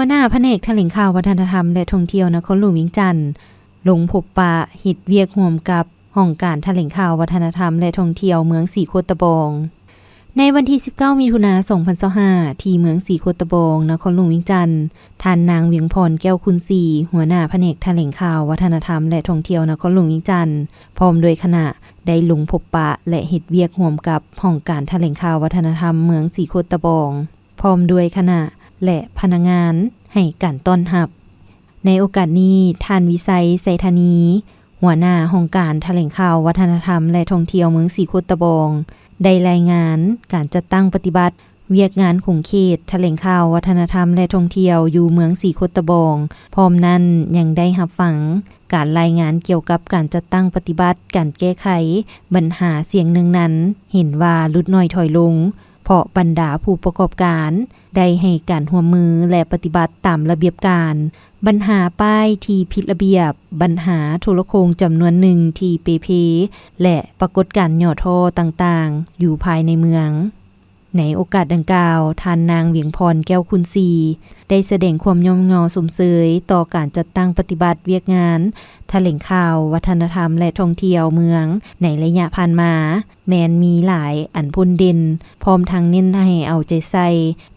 ຫົວໜ້າພະແນກຖະແຫຼງຂ່າວ ວັດທະນະທຳ ແລະ ທ່ອງທ່ຽວ ນະຄອນຫຼວງວຽງຈັນ ລົງພົບປະເຮັດວຽກຮ່ວມກັບຫ້ອງການຖະແຫຼງຂ່າວ ວັດທະນະທຳ ແລະ ທ່ອງທ່ຽວເມືອງສີໂຄດຕະບອງ. ໃນວັນທີສິບເກົ້າ ມິຖຸນາ ສອງພັນຊາວຫ້າ ທີ່ເມືອງສີໂຄດຕະບອງ ນະຄອນຫຼວງວຽງຈັນ, ທ່ານນາງ ວຽງພອນ ແກ້ວຄຸນສີ ຫົວໜ້າພະແນກຖະແຫຼງຂ່າວ ວັດທະນະທຳ ແລະ ທ່ອງທ່ຽວ ນະຄອນຫຼວງວຽງຈັນ ພ້ອມດ້ວຍຄະນະ ໄດ້ລົງພົບປະ ແລະ ເຮັດວຽກຮ່ວມກັບຫ້ອງການຖະແຫຼງຂ່າວ ວັດທະນະທຳ ເມືອງສີໂຄດຕະບອງ ພ້ອມດ້ວຍຄະນະ ແລະ ພະນັກງານໃຫ້ການຕ້ອນຮັບ. ໃນໂອກາດນີ້, ທ່ານ ວິໄຊ ໄຊທານີ ຫົວໜ້າຫ້ອງການຖະແຫຼງຂ່າວ ວັດທະນະທຳ ແລະ ທ່ອງທ່ຽວເມືອງສີໂຄດຕະບອງ ໄດ້ລາຍງານການຈັດຕັ້ງປະຕິບັດວຽກງານຂົງເຂດຖະແຫຼງຂ່າວ ວັດທະນະທຳ ແລະ ທ່ອງທ່ຽວຢູ່ເມືອງສີໂຄດຕະບອງ. ພ້ອມນັ້ນຍັງໄດ້ຮັບຟັງການລາຍງານກ່ຽວກັບການຈັດຕັ້ງປະຕິບັດການແກ້ໄຂບັນຫາສຽງເນື່ອງນັ້ນ ເຫັນວ່າຫຼຸດໜ້ອຍຖອຍລົງ ເພາະບັນດາຜູ້ປະກອບການໄດ້ໃຫ້ການຮ່ວມມື ແລະ ປະຕິບັດຕາມລະບຽບການ. ບັນຫາປ້າຍທີ່ຜິດລະບຽບ, ບັນຫາໂທລະໂຄ່ງຈຳນວນໜຶ່ງທີ່ເປ່ເພ ແລະ ປາກົດການຫຍໍ້ທໍ້ຕ່າງໆຢູ່ພາຍໃນເມືອງ. ໃນໂອກາດດັ່ງກ່າວ, ທ່ານນາງ ວຽງພອນ ແກ້ວຄຸນສີ ໄດ້ສະແດງຄວາມຍ້ອງຍໍຊົມເຊີຍຕໍ່ການຈັດຕັ້ງປະຕິບັດວຽກງານຖະແຫຼງຂ່າວ, ວັດທະນະທຳ ແລະ ທ່ອງທ່ຽວເມືອງໃນໄລຍະຜ່ານມາ ແມ່ນມີຫຼາຍອັນພົ້ນເດັ່ນ, ພ້ອມທັງເນັ້ນໃຫ້ເອົາໃຈໃສ່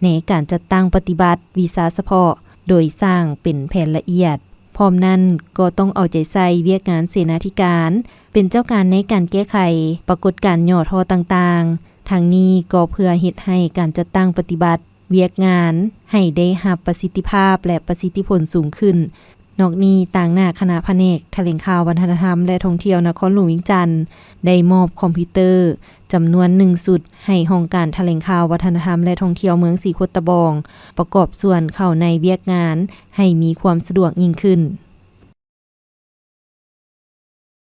ໃນການຈັດຕັ້ງປະຕິບັດວິຊາສະເພາະ ໂດຍສ້າງເປັນແຜນລະອຽດ. ພ້ອມນັ້ນກໍຕ້ອງເອົາໃຈໃສ່ວຽກງານເສນາທິການ ເປັນເຈົ້າການໃນການແກ້ໄຂປາກົດການຫຍໍ້ທໍ້ຕ່າງໆ. ທັງນີ້ກໍເພື່ອເຮັດໃຫ້ການຈັດຕັ້ງປະຕິບັດວຽກງານໃຫ້ໄດ້ຮັບປະສິດທິພາບ ແລະ ປະສິດທິຜົນສູງຂຶ້ນ. ນອກນີ້, ຕາງໜ້າຄະນະພະແນກຖະແຫຼງຂ່າວ, ວັດທະນະທຳ ແລະ ທ່ອງທ່ຽວນະຄອນຫຼວງວຽງຈັນ ໄດ້ມອບຄອມພິວເຕີຈຳນວນໜຶ່ງຊຸດ ໃຫ້ຫ້ອງການຖະແຫຼງຂ່າວ, ວັດທະນະທຳ ແລະ ທ່ອງທ່ຽວເມືອງສີໂຄດຕະບອງ ປະກອບສ່ວນເຂົ້າໃນວຽກງານໃຫ້ມີຄວາມສະດວກຍິ່ງຂຶ້ນ.